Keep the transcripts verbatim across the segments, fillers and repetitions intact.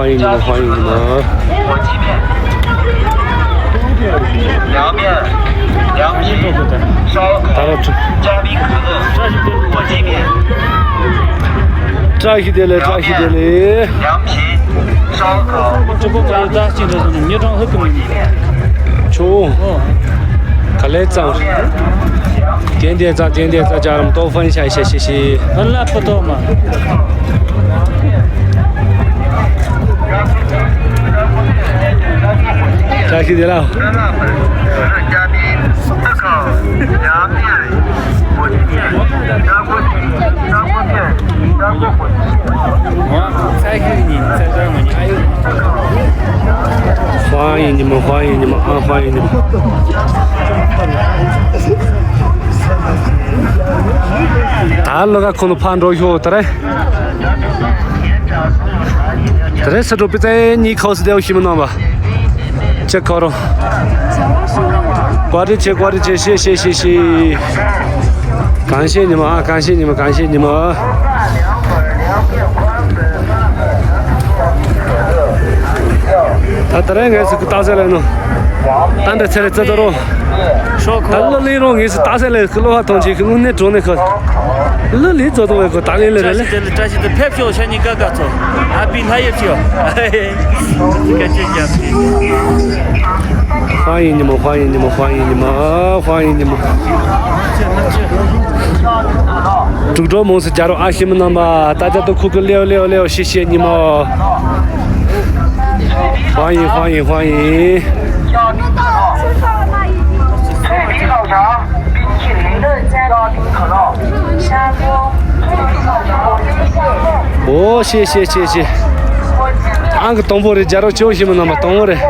欢迎你们，欢迎你们。 བཀྲ་ཤིས་བདེ་ལེགས། བཀྲ་ཤིས་བདེ་ལེགས། ཆུ་བོ་ག་ཡི་ད་ཅི་འདྲ་སོང་ནས་ཉི་གྲངས་ཧུ་ཀུ་མི་ཆུ་བོ། ག་ལེ་ཙང་། 点点赞，点点赞，家人们多分享一下，谢谢。 ཨ་ལ་པོ་ཏོ་མ། བཀྲ་ཤིས་བདེ་ལེགས། ཚ་ཤུར་ཉིན་ཚ་ཚ་ངོ་ཉིན། 欢迎你们，欢迎你们啊，欢迎你们。 ད་ལོ་ག་ཁོང་ཕར་འགྲོ་ཤོག་ད་རེ། ད་རེ་ས་འགྲོ་པི་ཙེ་གཉིས་ཁོ་སི་དེའུ་ཤི་མི་ནང་བ། ཅེ་ཁོ་རོ། བཀའ་དྲིན་ཆེ། བཀའ་དྲིན་ཆེ། ཤེས་ཤེས་ཤེས་ཤེས། 感谢你们啊，感谢你们，感谢你们。 ད་ད་རེས་ངས་སུ་ཀུ་ཏག་ས་ལས་ནོ། ད་འདྲ་ཚེ་རེ་ཙེ་ཏོ་རོ། ཤོག་ཁོ། ད་ལོ་ལིན་རོ་ངས་སུ་ཏག་ས་ལས་ཀུ་ལོ་བ་ཐོང་ཆེ་ཀུ་ངུ་ནེ་གྲོ་ནེ་ཁོ། ལོ་ལིན་ཙོ་ཏོ་བའི་ཀོ་ད་ལིན་ལེ་རེ་ལེ། བཀྲ་ཤིས་བདེ་ལེགས། བཀྲ་ཤིས་བདེ་ལེགས། ཕེབས་ཤོག་ཤ་ཉི་ཀ་ཀ་ཚོ། ཨ་པི་ལྷ་ཡེ་ཕྱིའོ། སྐད་ཆ་རྒྱབ་སྟེ། 欢迎你们，欢迎你们，欢迎你们，欢迎你们。 དྲུག་སྒྲོལ་མོ་སུ་རྒྱ་རོ་ཨ་ཤི་མི་རྣམ་པ་ད་ལྟ་དུ་ཁུ་ཁུ་ལེའོ་ལེའོ་ལེའོ་ཤི་ཤི་ཉི་མ། 欢迎欢迎欢迎。 ཨོ་ཤི་ཤི་ཤི་ཤི། ཨང་གི་དང་པོ་རེད། རྒྱ་རོ་ཆེའོ་ཤི་མི་རྣམ་པ་དང་པོ་རེད།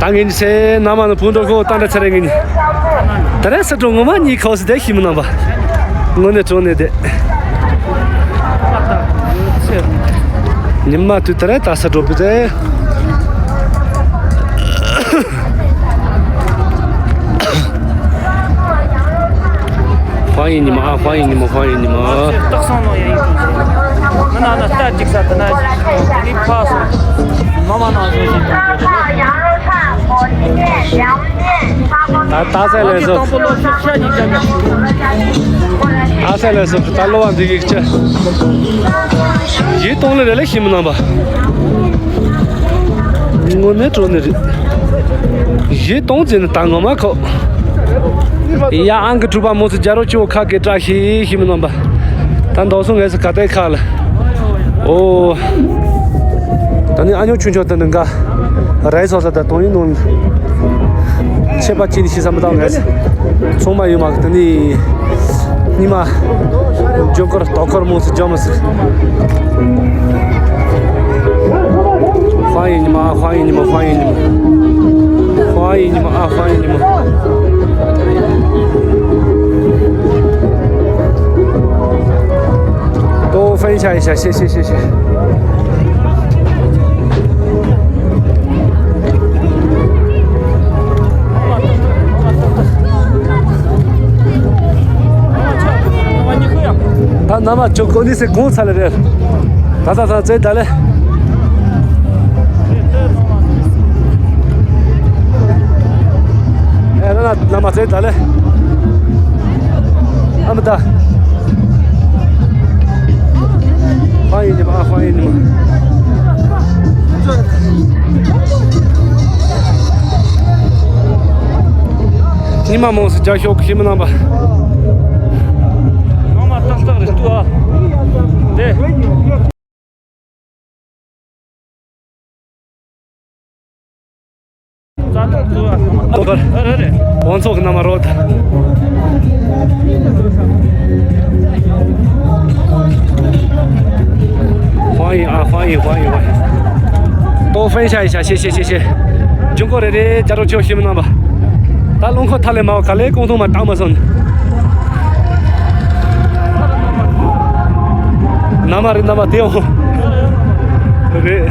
ད་ངེད་ཚེ་ན་མ་ནི་ཕུང་འགྲོ་ཁོ་ཏང་འདྲ་ཚེ་རེ་ངེད་ནི། ད་རེས་ས་གྲོང་ངོ་མ་གཉིས་ཁོ་སི་དེ་ཤི་མི་རྣམ་པ། དངོས་གནས་གྲོང་ནས་དེ། ཉི་མ་དུས་ད་རེས་ད་ས་གྲོང་པི་དེ། 欢迎你们啊，欢迎你们，欢迎你们。 སྟག་སང་ནང་ཡང་ཡིན་དུས། མི་ན་ན་སྟག་ཅིག་ས་དེ་ན་ཞིག་ནི་ཕ་སོང་། མ་མ་ན་བཟོ་ཞིག་དུས། ད་ད་ས་ལས་སོ། ད་ས་ལས་སོ་ད་ལོ་བ་འདི་གིས་ཅི། ཡིད་གཏོང་ལེ་རེ་ལེ་ཤི་མི་རྣམ་པ། དངོས་གནས་གྲོང་ནས་རེད། གཞི་གཏོང་ཙེ་ནི་ད་ངོ་མ་ཁོ། ཡ་ཨང་ཀི་དྲུག་པ་མོ་ཚོ་རྒྱ་རོ་ཆེ་བོ་ཁ་གེ་བཀྲ་ཤིས་ཤི་མི་རྣམ་པ། ད་འདོགས་སོང་ངས་སུ་ག་ཏའི་ཁ་ལ། ཨོ། ད་ནི་ཨ་ཉོ་ཆུང་ཆུང་དེ་འདྲ་འགའ། རའི་སོ་ས་ད་གཏོང་ཡིན་ནོ། ཆད་པ་ཅི་ནི་ཤི་ས་མི་ད་ངས་སུ། ཚང་མ་ཡོད་མ་གི་ད་ནི། 你们，就过来，到过来，我是叫么是？欢迎你们啊，欢迎你们，欢迎你们，欢迎你们啊，欢迎你们。多分享一下，谢谢，谢谢。 ད་ནམ་ཅོ་ཀོ་ནི་སེ་གོང་ཚ་ལེ་རེད། ད་ད་ད་ཙེ་ད་ལེ། ཨེ་ན་ན་ནམ་ཙེ་ད་ལེ། ཨ་མ་ད། 欢迎你们啊，欢迎你们。 ཉི་མ་མང་སུ་རྒྱ་ཤོག་ཤི་མི་རྣམ་པ། ངོ་མ་ཏག་ཏག་རེད་ཏུ་ཨ། དེ། ཏོ་ཁར། ཨ་རེ་རེ། 王座跟他们说的。 欢迎啊，欢迎，欢迎，欢迎。多分享一下，谢谢，谢谢。中国人的加入就行了吧？ ད་རླུང་འཁོར་ཐ་ལེ་མ་བ་ག་ལེ་ཀོང་ཐུང་མ་བཏང་མ་སོང་། ན་མ་རེད་ན་མ་དེ་འོང་། རེད།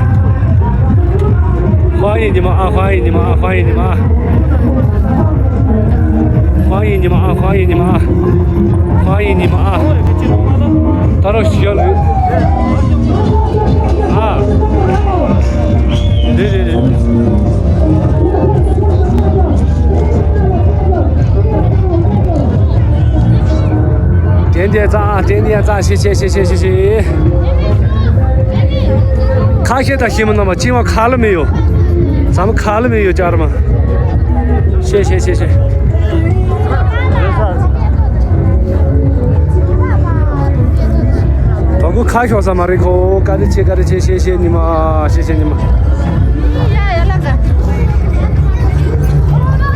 欢迎你们啊，欢迎你们啊，欢迎你们啊。欢迎 ཡིན་ཉི་མ་ཨ། ཁོང་ཡིན་ཉི་མ་ཨ། ཁོང་ཡིན་ཉི་མ་ཨ། ད་རོགས་ཞིག་ཡོད་ལོས། ཨ། རེད་རེད་རེད། དེ་འདྲ་ཙང་། དེ་འདྲ་ཙང་། ཤེས་ཤེས་ཤེས་ཤེས་ཤེས་ཤེས། ཁ་ཤས་དང་ཤེས་མི་ནོར་མ། ཅི་མ་ཁ་ལ་མི་ཡོད། ཟམ་ཁ་ལ་མི་ཡོད་ཅར་མ། ཤེས་ཤེས་ཤེས་ཤེས། དོ་ཀུ་ཁ་ཤོག་ས་མ་རེད་ཁོ། བཀའ་དྲིན་ཆེ། བཀའ་དྲིན་ཆེ། ཤེས་ཤེས་ཉི་མ། ཤེས་ཤེས་ཉི་མ།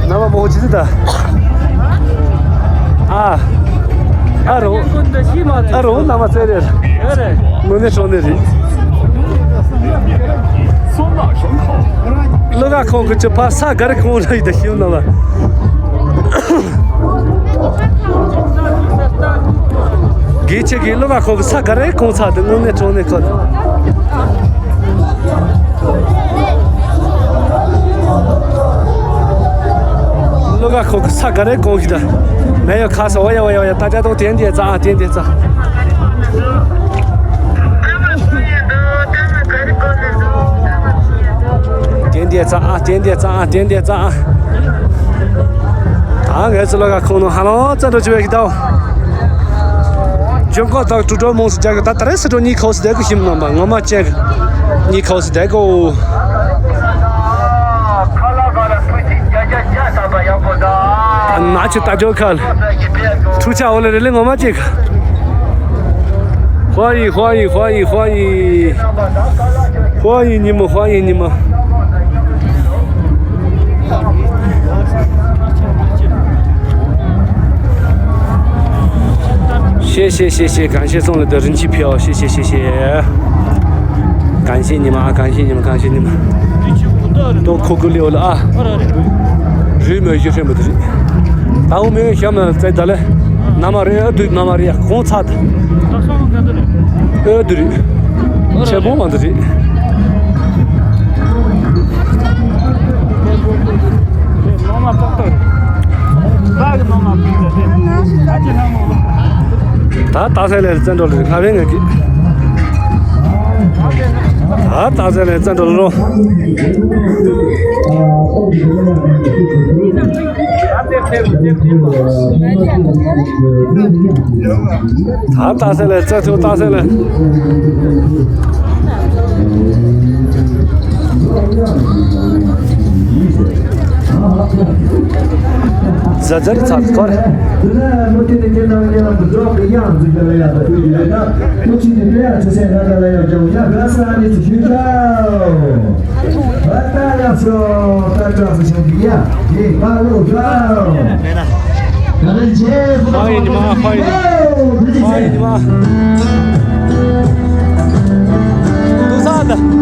ན་བ་མོ་ཅི་ཟི་ད། ཨ། ཨ་རོ། ཨ་རོ་ན་མ་ཚེ་རེད། ངོ་ནས་སོང་ནས་རེད། ལོ་ག་ཁོང་གི་ཅི་ཕ་ས་གར་ཁོང་ལ་ཡི་ད་ཤིའུ་ན་བ། དགེ་ཆེ་གི་ལོ་ག་ཁོང་གི་ས་གར་ཁོང་ཚ་དེ་ངོ་ནས་སོང་ནས་ཁོ། ལོ་ག་ཁོ་གི་ས་ག་རེ་གོང་གི་ད། མེ་ཡོ་ཁ་ས་འོ་ཡ་འོ་ཡ་འོ་ཡ། ད་ཅ་དོ་དེན་དེ་ཙ་ཨ། དེན་དེ་ཙ། དེན་དེ་ཙ་ཨ། དེན་དེ་ཙ་ཨ། དེན་དེ་ཙ་ཨ། ད་ངས་ཚུ་ལོ་ག་ཁོང་ནོ་ཧ་ལོ་ཙ་འགྲོ་ཅི་བས་གི་ད། ཇོན་ཀོ་དང་ཀྲུ་ཀྲོ་མོང་སུ་རྒྱག་གི་ད། ད་རེས་སི་ཏྲོ་གཉིས་ཁོ་སི་དེ་གི་ཤིམ་ནམ་པ་ངོ་མ་ཅན་གི་གཉིས་ཁོ་སི་དེ་གོ། ན་ཆུ་ད་ཇོ་ཁལ། ཐུ་ཆ་འོ་ལེ་རེ་ལེ་ངོ་མ་ཅན་གི། ཧོ་ཡི་ཧོ་ཡི་ཧོ་ཡི་ཧོ་ཡི། ཧོ་ཡི་ཉི་མ། ཧོ་ཡི་ཉི་མ། ཤེས་ཤེས་ཤེས་ཤེས། གང་ཤེས་སོང་ལ་དུ་རིན་ཆེན་ཕེའོ། ཤེས་ཤེས་ཤེས་ཤེས། གང་ཤེས་ཉི་མ་ཨ། གང་ཤེས་ཉི་མ། གང་ཤེས་ཉི་མ། ཏོ་ཁོ་ཁོ་ལེའོ་ལ་ཨ། རུས་མོ་ཡི་ཧྲེན་པོ་དུ་རི། ད་འུ་མེ་ཤམ་ཙེ་ད་ལེ། ན་མ་རེ་ཨ་དུ་ན་མ་རེ་ཁོང་ཚ་ད། ཨ་དུ་རི། ཆེ་བོ་མ་དུ་རི། ད་ད་སེ་ལེ་བཙན་འགྲོ་ལེ་ཁ་བེ་ངེ་གི། ད་ད་སེ་ལེ་བཙན་འགྲོ་ལོ། ད་ལྟ་སེ་ལེ་རྩེ་ཐུ་ལྟ་སེ་ལེ། ཛ་ཛར་ཚར་སྐོར། ཧ་ཡི་ཉི་མ། ཧ་ཡི་ཉི་མ། ཧ་ཡི་ཉི་མ། ཏུ་ས་ད། ཏུ་ས་ད།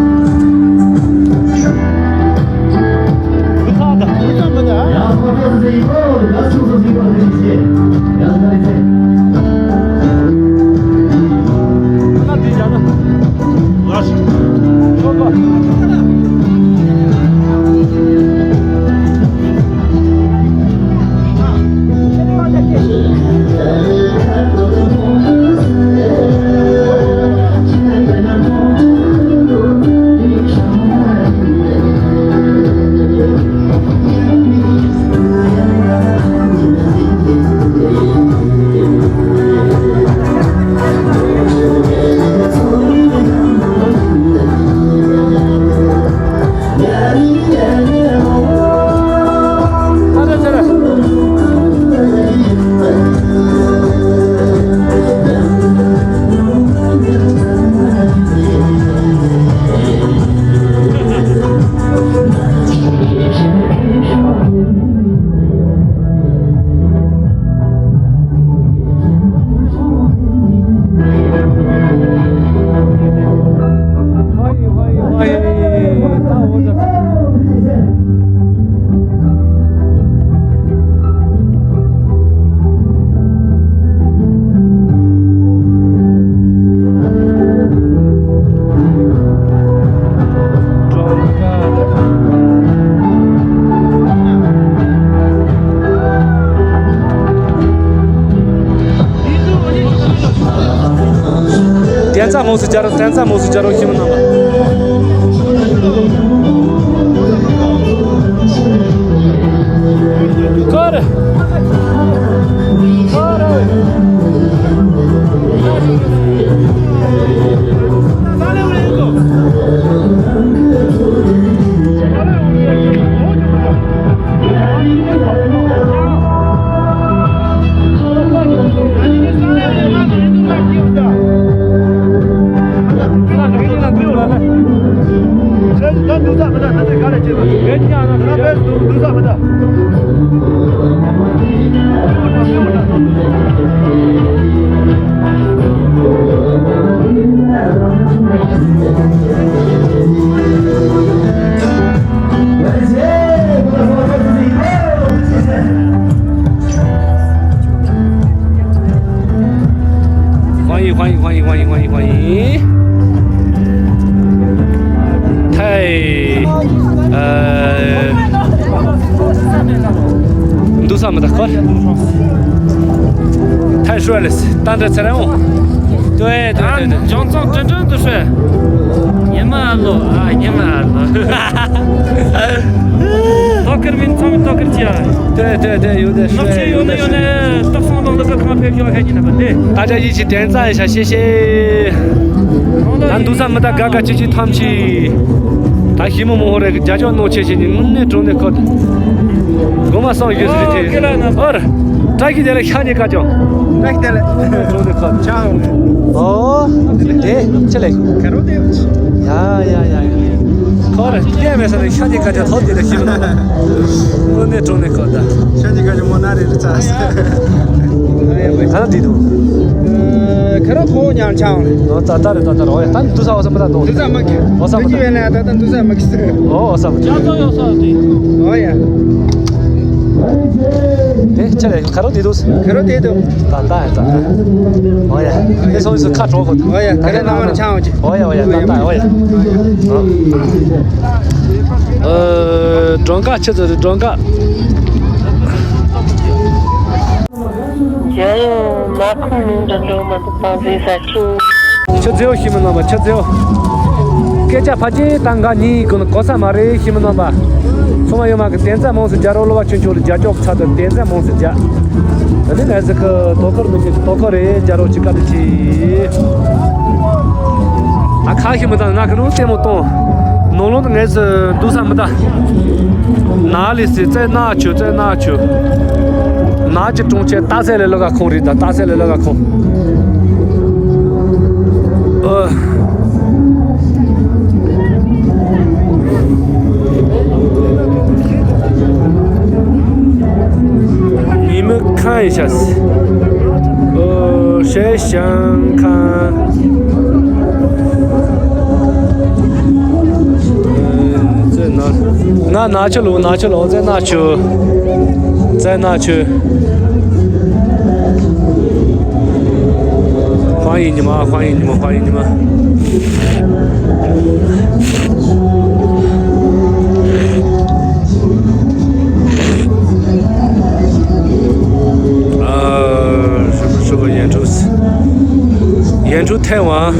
མོ་སི་ཇ་རོ་བསྟན་རྩ་མོ་སི་ཇ་རོ་ཤི་མི་ནང་པ། ཀར། ཀར། Huang yi, huang yi, huang yi, huang yi, huang yi, huang yi. Thai, ཨ། འདུག་ས་མི་ད་ཁོ། Thai Suarez, 当然才能。对，对，对，对。 ཨ། ཉི་མ་ཨ་ལོ། ཨ། ཉི་མ་ཨ་ལོ། ཐོག་ཁར་མིན་ཚང་མི་ཐོག་ཁར་ཅི་ཡ། 对，对，对，有点帅。 ནག་ཆེ་ཡོད་ན་ཡོད་ན་སྟག་སང་ལོ་ལ་ཁ་ཕེབས་ཤོག་ཁ་ཉིན་ན་པ་འདི། 大家一起点赞一下，谢谢。 ད་འདུག་ས་མི་ད་ག་ག་ཅི་ཅི་ཐམས་ཅི། ད་ཞི་མོ་མོ་ཧོ་རེ་རྒྱ་ཅོག་ནོ་ཆེ་ཆེ་ཉིན་ནས་གྲོང་ནས་ཁོ། སྒོ་མ་སང་ཡོད་ཟེར་ཏེ། ཨོ། བཀྲ་ཤིས་བདེ་ལེགས་ཤ་ཉེ་ཀ་ཅོ། བཀྲ་ཤིས་བདེ་ལེགས། གྲོང་ནས་ཁོ། ཆང་། ཨོ། དེ་ཆེ་ལེ། ཁ་རོ་དེ། ཡ་ཡ་ཡ་ཡ། ཁོ་རེ་སྐད་མེད་ས་ནས་ཤ་ཉེ་ཀ་ཅོ་ཐོག་དེ་ལ་ཞི་མོ་ནོ་ནས་གྲོང་ནས་ཁོ་ད། ཤ་ཉེ་ཀ་ཅོ་མོ་ན་རེ་རེ་ཚ། ག་རེ་འདི་འདུག་ཁ་རོ་ཐོ་ཉང་ཆང་། ཨོ། ད་ད་རེ་ད་ད་རེ། ཨོ་ཡ། ད་འདུག་ས་འོ་ས་མི་ད་འདུག་འདུག་ས་མ་ཁི། འོ་ས་མི་ད། འདུག་ཡོད་ན་ད་ད་འདུག་ས་མ་ཁི་ཟེར། ཨོ། འོ་ས་མི་ད། ཅག་ཚོ་ཡོད་ས་དེ། ཨོ་ཡ། དེ་ཆ་ལེ་ཁ་རོ་དེ་འདུག་ཁ་རོ་དེ་འདུག་ད་ད་ད། ཨོ་ཡ། དེ་སོང་སུ་ཁ་གྲོགས་ཁོ། ཨོ་ཡ། ད་ག་ནང་མར་ཆང་འོ་ཅི། ཨོ་ཡ། ཨོ་ཡ། ད་ད། ཨོ་ཡ། ཨོ། སྒྲོན་ཁ་ཆི་ཚོ་སྒྲོན་ཁ། རྒྱལ་ཡོངས་མངའ་ཁོངས་ནས་འགྲོ་འགྲོ་མ་གཏོགས་པ་བཟོས་ས་ཁྱིམ། ཆུ་མཛེའོ་ཞི་མི་རྣམ་པ། ཆུ་མཛེའོ། སྐད་ཆ་ཕལ་ཆེར་ད་འགའ་ཉིན་གོ་ན་གོ་ས་མ་རེད་ཞི་མི་རྣམ་པ། ཚང་མ་ཡོད་མ་གི་དན་རྩ་མང་སུ་རྒྱ་རོ་ལོ་བ་ཆུན་ཆོག་ལ་རྒྱ་ཅོག་ཚ་དུ་དན་རྩ་མང་སུ་རྒྱ། ད་ནི་ང་ཚོ་གི་དོ་ཁོར་མི་ཆེ་དོ་ཁོར་རེད། རྒྱ་རོ་ཆི་ཀ་དུ་ཆི། ཨ་ཁ་ཞི་མི་ད་ང་གི་རུ་ལྟད་མོ་གཏོང་། ནོ་ལོ་ང་ཚོ་འདུག་ས་མི་ད། ན་ལི་སི་ཙེ་ན་ཆུ་ཙེ་ན་ཆུ། ན་ཅི་གྲོང་ཁྱེར་ཏཱ་སེ་ལེ་ལོ་ག་ཁོང་རི་ད་ཏཱ་སེ་ལེ་ལོ་ག་ཁོང་། ཨ། ཉི་མ་ཁ་ཡི་ཤ་སི། ཨོ། ཤེ་ཤང་ཁ། ཙེ་ན། ན་ན་ཆུ་ལོ་ན་ཆུ་ལོ་ཙེ་ན་ཆུ། ཙེ་ན་ཆུ། 欢迎你们啊，欢迎你们，欢迎你们。 ཨ། ཧྲིལ་པོ་ཧྲིལ་པོ་ཡན་ཁྲུ། ཡན་ཁྲུ་ཐེ་ཝང་།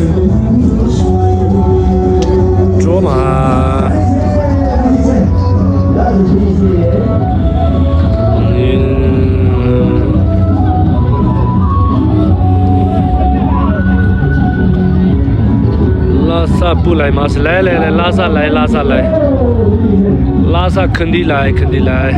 ཀྲོ་མ། ལྷ་ས་སྤུ་ལ་མ་སི་ལའི་ལའི་ལའི། ལྷ་ས་ལའི་ལྷ་ས་ལའི། ལྷ་ས་ཁུན་དི་ལའི་ཁུན་དི་ལའི།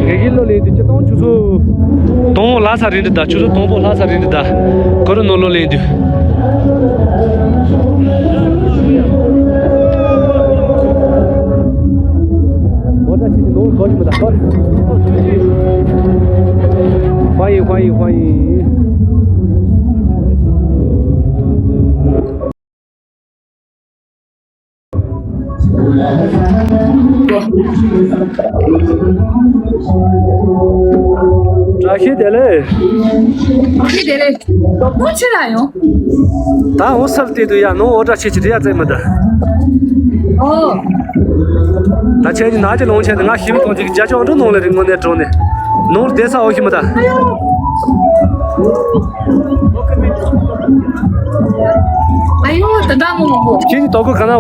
ངེད་ཀྱི་ལོ་ལེན་དུས་ཆིག་སྟོང་ཆུ་ཚོད་དང་པོ་ལྷ་ས་རིན་འདི་ད། ཆུ་ཚོད་དང་པོ་ལྷ་ས་རིན་འདི་ད། གོ་རུ་ནོ་ལོ་ལེན་དུས། ཨོ་ད་ཆི་ཆི་ནོ་གོ་ཆི་མི་ད་གོ། 欢迎，欢迎，欢迎。བཀྲ་ཤིས་བདེ་ལེགས། བཀྲ་ཤིས་བདེ་ལེགས། ཨོ་ཆི་ལ་ཡོང་། ད་འོ་སར་བལྟས་དུས་ཡ་ནོ་འོ་འདྲ་ཆེ་ཆེ་རེ་ཡ་བཙལ་མི་འདུག་ཨོ། ད་ཆེ་ནི་ན་ཅི་ལོང་ཆེ་ནི་ང་ཤི་མི་གཏོང་ཅིག་རྒྱ་ཅོག་འགྲོ་ནོ་ལེ་རིང་ངོ་ནས་གྲོང་ནས་ནོར་བསྡད་ས་འོ་ཤི་མི་ད། ཨ་ཡོ་ད་ད་མོ་མོ་མོ། ཁྱེད་ཀྱི་དོ་ཁུ་ག་ན་འོ།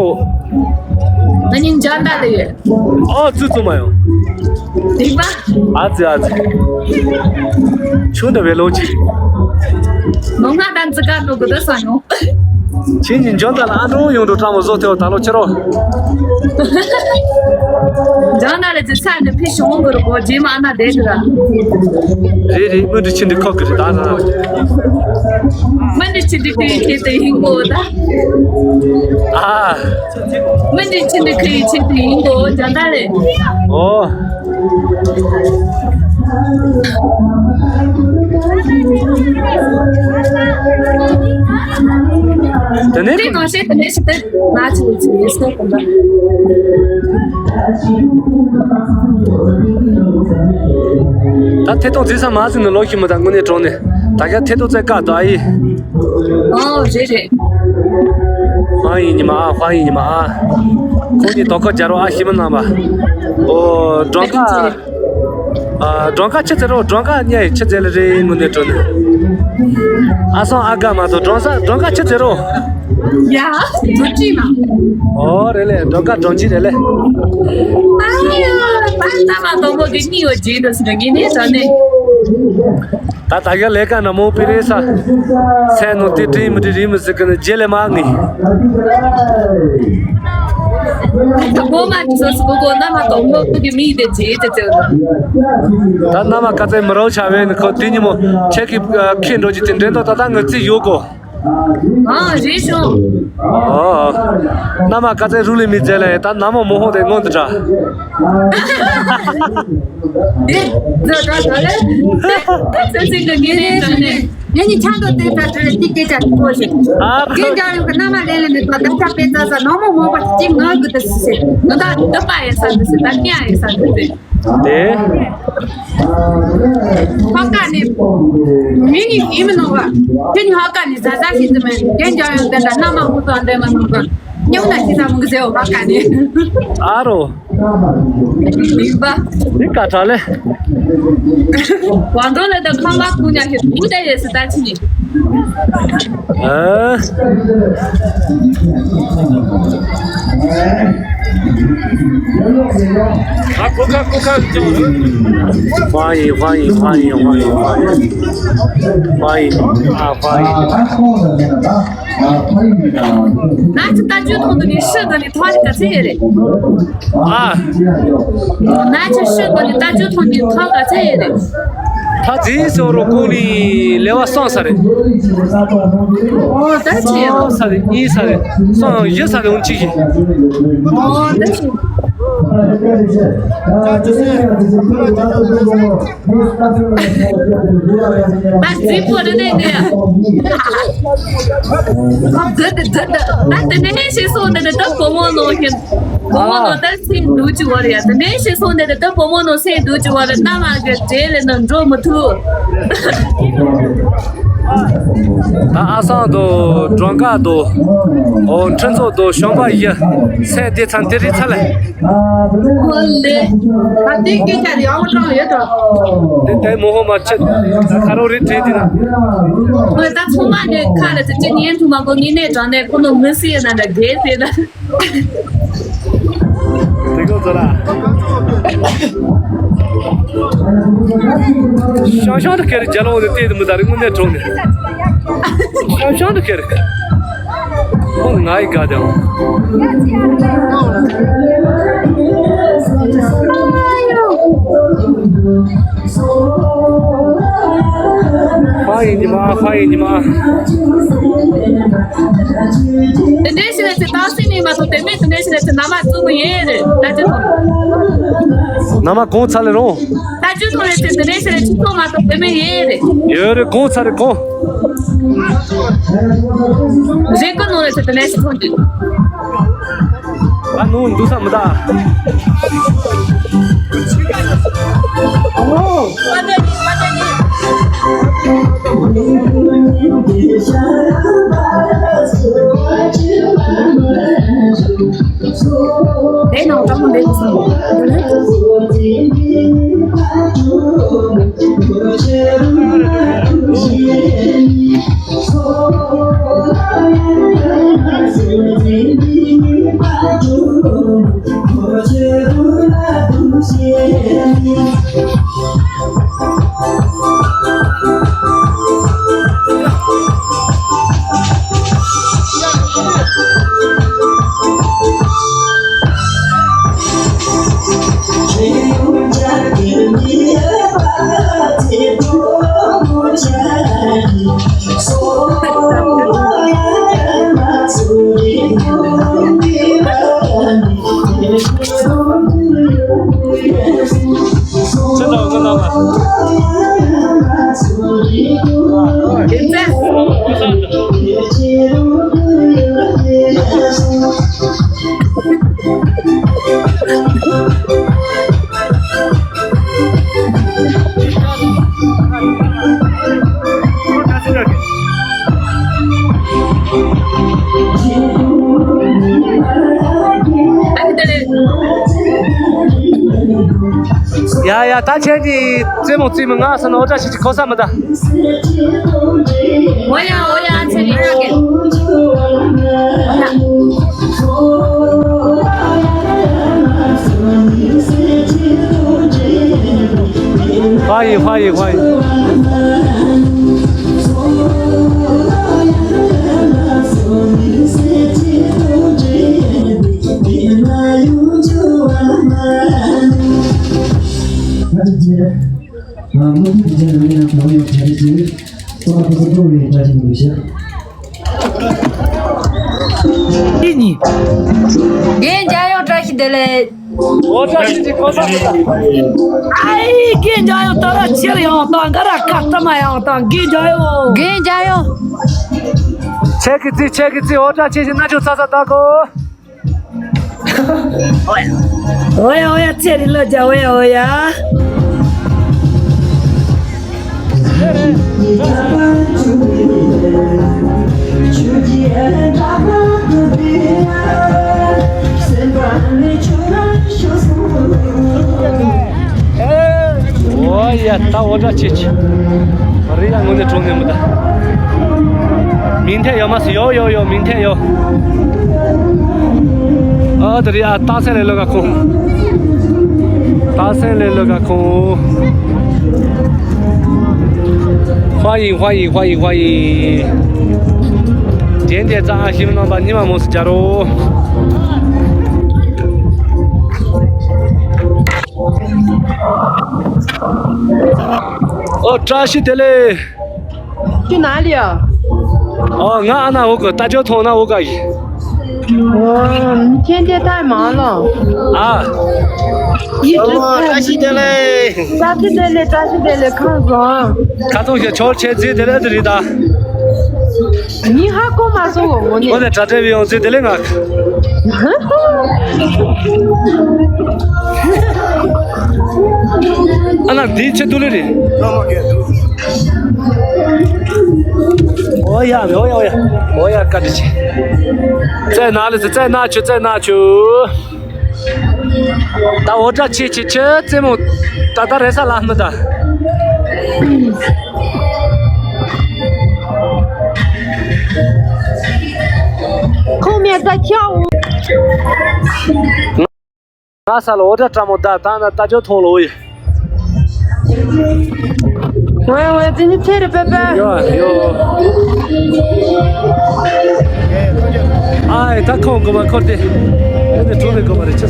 ང་ཉིན་འཇར་འདྲ་ལེ་ཡོད། ཨོ་ཙུ་ཙུ་མ་ཡོང་། དེ་པ། ཨ་ཙི་ཨ་ཙི། ཆུང་འདྲ་བའི་ལོ་ཅིག་ནོ་ང་དང་ཙི་ཀ་ནོ་གི་དོ་ས་ཡོང་། ཁྱེད་ཀྱི་འཇོན་ད་ལ་ཨ་འགྲོ་ཡོང་འགྲོ་ཀྲང་མོ་བཟོ་ཐེའོ་ད་ལོ་ཁྱེར་རོ། འཇོན་ད་ལ་ཙི་ས་ནི་ཕི་ཤོང་གི་རོ་གོ་རྗེས་མ་ཨ་ན་བསྡད་གི་ར། རེད་རེད་མི་འདྲི་ཆི་འདྲི་ཁོག་གི་རེད་ད་ན། མི་འདྲི་ཆི་འདྲི་ཁི་ཁི་དེ་ཡིན་གོ་ད། ཨ། མི་འདྲི་ཆི་འདྲི་ཁི་ཆི་དེ་ཡིན་གོ་འཇོན་ད་ལེ། ཨོ། དེ་ནས་དེ་གང་བཤད་དེ་ནས་ཤི་སྟེ་ང་ཚོ་ཚོ་ཡེ་སོ་གོ་འདྲ། ད་ཐེ་ཏོག་རྫི་ས་མ་ཟིན་ནས་ལོ་ཤི་མི་ད་དངོས་གནས་གྲོང་ནས་ད་ག་ཐེ་ཏོག་རྫི་ཀ་དོ་ཨ་ཡི། ཨོ་རེད་རེད། ཧང་ཡིན་ཉི་མ་ཨ་ཧང་ཡིན་ཉི་མ་ཨ། ཁོང་གཉིས་དོ་ཁ་རྒྱ་རོ་ཨ་ཤི་མི་ནང་པ། ཨོ་སྒྲོན་ཁ། ཨ། སྒྲོན་ཁ་ཆི་ཟེར་རོ། སྒྲོན་ཁ་གཉའ་ཡི་ཆི་ཟེར་ལེ་རེ་ངུ་ནས་གྲོ་ནས། ཨ་སང་ཨ་དགའ་མ་ཐོ་སྒྲོན་ས་སྒྲོན་ཁ་ཆི་ཟེར་རོ། ཡ། འགྲོ་ཅི་མ། ཨོ་རེ་ལེ་སྒྲོན་ཁ་སྒྲོན་ཅི་རེ་ལེ། ཨ་ཡ། ད་ལྟ་མ་དོ་མོ་གི་གཉིས་ཡོད་ཅི་འདུག་ཟེར་གི་ནས་ད་ནས། ད་ད་ག་ལས་ཀ་ན་མོ་པི་རེ་ས། སེ་ནོ་ཏི་ཏི་མི་ཏི་རི་མི་ཟེར་གི་ནས་རྗེས་ལས་མ་ངེས། ད་གོ་མ་ཚོ་སུ་གོ་གོ་ན་མ་དོ་མོ་གི་མི་དེ་ཇེ་དེ་ཅོ། ད་ན་མ་ཀ་ཙེ་མི་རོ་ཆ་བས་ནི་ཁོ་དེ་ཉི་མོ་ཁྱེད་ཀྱི་ཁེ་འགྲོ་རྒྱུ་དེ་འདྲེན་དོ་ད་ད་ངི་ཙི་ཡོད་གོ། ཨ་རེད་ཤོ། ཨ། ན་མ་ཀ་ཙེ་རུ་ལི་མི་ཙེ་ལེ་ད་ན་མོ་མོ་ཧོ་དེ་ངོ་འདི་འདྲ། དེ་ཛ་ཛ་ད་ལེ། ད་ཚེ་ཚེ་གི་ངེས་ནས་ད་ནས། ངེད་གཉིས་ཆང་དུ་དེ་ད་དེ་ལ་ཏི་སྐད་ཆ་ཐུག་པོ་ཞིག་ཨ་ཁ། རྒན་རྒྱལ་ཡོངས་ཀྱི་མནའ་མ་ལེན་ལེན་ནས་ད་ད་ཆ་དཔེ་ཙ་ས་ནང་མོ་མོ་པ་ཅིག་ངག་གི་དུ་སི་སི་ད་ད་ད་པ་ཡེ་ས་དུ་སི་ད་ཀྱ་ཡེ་ས་དུ་སི། དེ། ཧ་ཀ་ནི། མི་ནི་ཡིན་མི་ནོ་བ། དེ་ནི་ཧ་ཀ་ནི་ཟ་ཟ་ཤི་ཙི་མེ་རྒན་རྒྱལ་ཡོངས་དེ་ད་མནའ་མ་ཧུ་ཏོ་འདྲེ་མ་ནོ་བ། ཉོ་ན་ཤི་ས་མུ་གི་ཟེ་བ་ཧ་ཀ་ནི། ཨ་རོ། ལིག་པ། འདི་ཀ་ཁྲ་ལེ། ཝང་ཏོ་ལེ་ད་ཁང་པ་ཀུ་ཉག་ཤི་ཀུ་ད་ཡེ་སི་ད་ཆི་ནི། ཨ། ཨ་ཀུ་ཁ་ཀུ་ཁ། ཧྥང་ཡིན་ཧྥང་ཡིན་ཧྥང་ཡིན་ཧྥང་ཡིན་ཧྥང་ཡིན། ཧྥང་ཡིན། ཨ་ཧྥང་ཡིན། ན་ཅི་ལྟ་ཅུ་ཐོང་དུ་ནི་ཤི་དུ་ནི་ཐོང་ཞིག་ག་ཚེ་ཡོད་རེད། ཨ། ན་ཅི་ཤི་དུ་ནི་ལྟ་ཅུ་ཐོང་ནི་ཐོང་ག་ཚེ་ཡོད་རེད། ད་ཛི་སོ་རོ་ཀོ་ལི་ལེ་བ་སང་ས་རེད། ཨོ་ད་ཅི་ཡོད། སང་ས་རེད་གཉིས་ས་རེད་སང་བཞི་ས་རེད་འོང་ཅི་ཞིག་ཨོ་ད་ཅི། ད་རྫིག་པོ་རེད་ནས་ནས། ད་དེ་ནས་ཤེས་སོང་ནས་ད་བུ་མོ་ནོ་ཧེ། བུ་མོ་ནོ་ད་སེམས་སྡུག་ཅིག་བར་ཡ། དེ་ནས་ཤེས་སོང་ནས་ད་བུ་མོ་ནོ་སེམས་སྡུག་ཅིག་བར་ན་མ་གི་གྲས་ལས་ན་འགྲོ་མི་ཐུབ། ད་ཨ་སང་དོ་སྒྲོན་དཀར་དོ། ཨོ་ཁྲི་ཚོ་དོ་གཞོན་པ་ཡི། སེམས་བདེ་ཚང་དེ་རིག་ཚ་ལ། ཨོ་ལེ། ད་དེ་སྐད་ཆ་རེད་ཨོ་ཀྲང་ཡོད་དོ། དེ་ལྟའི་མོ་ཧོ་མ་ཆེ། ད་ཁ་རོ་རེད་བྲིས་དེ་ན། ཨོ་ད་ཚང་མ་ནས་ཁ་ལ་ཚེ་ཉན་ཐུ་མ་གོ་ངི་ནས་དྲང་ནས་ཁོ་ནོ་མི་སི་ཡ་ན་འདྲ་དགེ་ཟེར་ན། དེ་གོ་ཚོ་ལ། ཤང་ཤང་དུ་ཁེར་རྒྱ་ལོ་དེ་ལྟས་དུ་མི་ད་རིང་དངོས་གནས་གྲོངས་ནས། ཤང་ཤང་དུ་ཁེར། ཁོང་ང་ཡི་དགའ་དང་། ཧྥ་ཡི་ཉི་མ་ཧྥ་ཡི་ཉི་མ། དེ་འདྲའི་ཞིག་ལ་ཚེ་ཏང་སྲིད་ནས་མ་གཏོགས་དེ་མིན་དེ་འདྲའི་ཞིག་ལ་ཚེ་མནའ་མ་བཙུགས་མི་ཡོད་རེད་ད་ཅི་ཐོང་། མནའ་མ་གོང་ཚ་ལས་རུང་། ད་ཅི་ཐོང་ལས་ཚེ་དེ་འདྲའི་ཞིག་ལ་ཚེ་ཐོང་མ་གཏོགས་དེ་མིན་ཡོད་རེད། ཡོད་རེད་གོང་ཚ་རེད་གོང་། རེད་གོ་ནོ་ལས་ཚེ་དེ་འདྲའི་ཞིག་ཐོང་དུས། ད་ནུ་འདུག་ས་མི་ད། དེ་ནང་ལྟ་མོ་འདྲ་འདུག་ས། ཡ་ཡ། ད་ཁྱེད་ཀྱིས་རྩེད་མོ་རྩེས་མི་ང་ཟེར་ན་འོ་ད་ཁྱེད་ཀྱིས་གོ་ས་མི་ད། འོ་ཡ་འོ་ཡ། ཨ་ཚེ་རིང་ཡ་གི། 欢迎，欢迎，欢迎。 འདི་གཉིས། རྒན་འཇམ་དབྱངས་བཀྲ་ཤིས་བདེ་ལེགས། འོ་བཀྲ་ཤིས་ཀྱི་གོ་ས་མི་ད། ཨའི་རྒན་འཇམ་དབྱངས་ད་ར་ཕྱིར་ཡང་དང་ག་ར་ཁ་ལྟ་མ་ཡང་དང་རྒན་འཇམ་དབྱངས། རྒན་འཇམ་དབྱངས། ཆེ་གི་ཙི་ཆེ་གི་ཙི། འོ་བཀྲ་ཤིས་ཀྱི་སྣ་ཆུ་ཚ་ཚ་ད་གོ། འོ་ཡ་འོ་ཡ། ཚེ་རིང་ལོ་བརྒྱ། འོ་ཡ་འོ་ཡ། འོ་ཡ། ད་འོ་བཀྲ་ཤིས་ཀྱི། རི་ཡ་ངོ་ནས་གྲོང་ནས་མི་ད། མིང་ཐད་ཡོད་མ་སོང་། ཡོད་ཡོད་ཡོད། མིང་ཐད་ཡོད། ཨ་ད་རི་ཡ། སྟག་སེང་ལེ་ལོ་ག་ཁོང་། སྟག་སེང་ལེ་ལོ་ག་ཁོང་། 欢迎，欢迎，欢迎，欢迎。点点赞啊，喜欢的话，你们莫是加入。 ཨོ། བཀྲ་ཤིས་བདེ་ལེགས། 去哪里啊？ ཨོ། ང་ཨ་ན་འོ་ག་རྟ་མཆོག་མཐོང་ན་འོ་ག་ཡིན། 哦，你天天太忙了。 ཨ། 一直 ཨོ། 看 བཀྲ་ཤིས་བདེ་ལེགས། བཀྲ་ཤིས་བདེ་ལེགས། བཀྲ་ཤིས་བདེ་ལེགས། ཁམས་བཟང་། ཁ་ཚོང་ཞིག་ཆོར་ཆེ་རྩིས་དེ་ལས་དེ་རེད་ད། ཉིན་ཧ་གོ་མ་སོང་ངོ་ནས། ངོ་ནས་དྲ་སྤྲད་པའི་ཡོང་ཚེ་དེ་ལས་ང་། ཨ་ན་འདི་ཆེ་དུ་ལེ་རེད། ཨོ་ཡ་ཨོ་ཡ་ཨོ་ཡ་ཨོ་ཡ། བཀའ་དྲིན་ཆེ། རྩེ་ན་ལེ་ཚེ། རྩེ་ན་ཆུ། རྩེ་ན་ཆུ། ད་འོ་བཀྲ་ཆེ་ཆེ་ཆེ། རྩེད་མོ་ད་ད་རེ་ས་ལ་མི་ད། ཁོང་མེད་ད་ཁྱའོ། ང་ས་ལ་འོ་བཀྲ་བཀྲ་མོ་ད་ད་ན་ད་ཅོ་ཐོང་ལོ་ཡི། ཝེ་ཝེ། དེ་ནི་ཚེ་རེ་པེ་པེ། ཡོ་ཡོ། ཨའི་ད་ཁོང་གོ་མ་འཁོར་ཏེ། ཨེ་ནི་གྲོ་ནི་གོ་མ་རེ་ཆེ།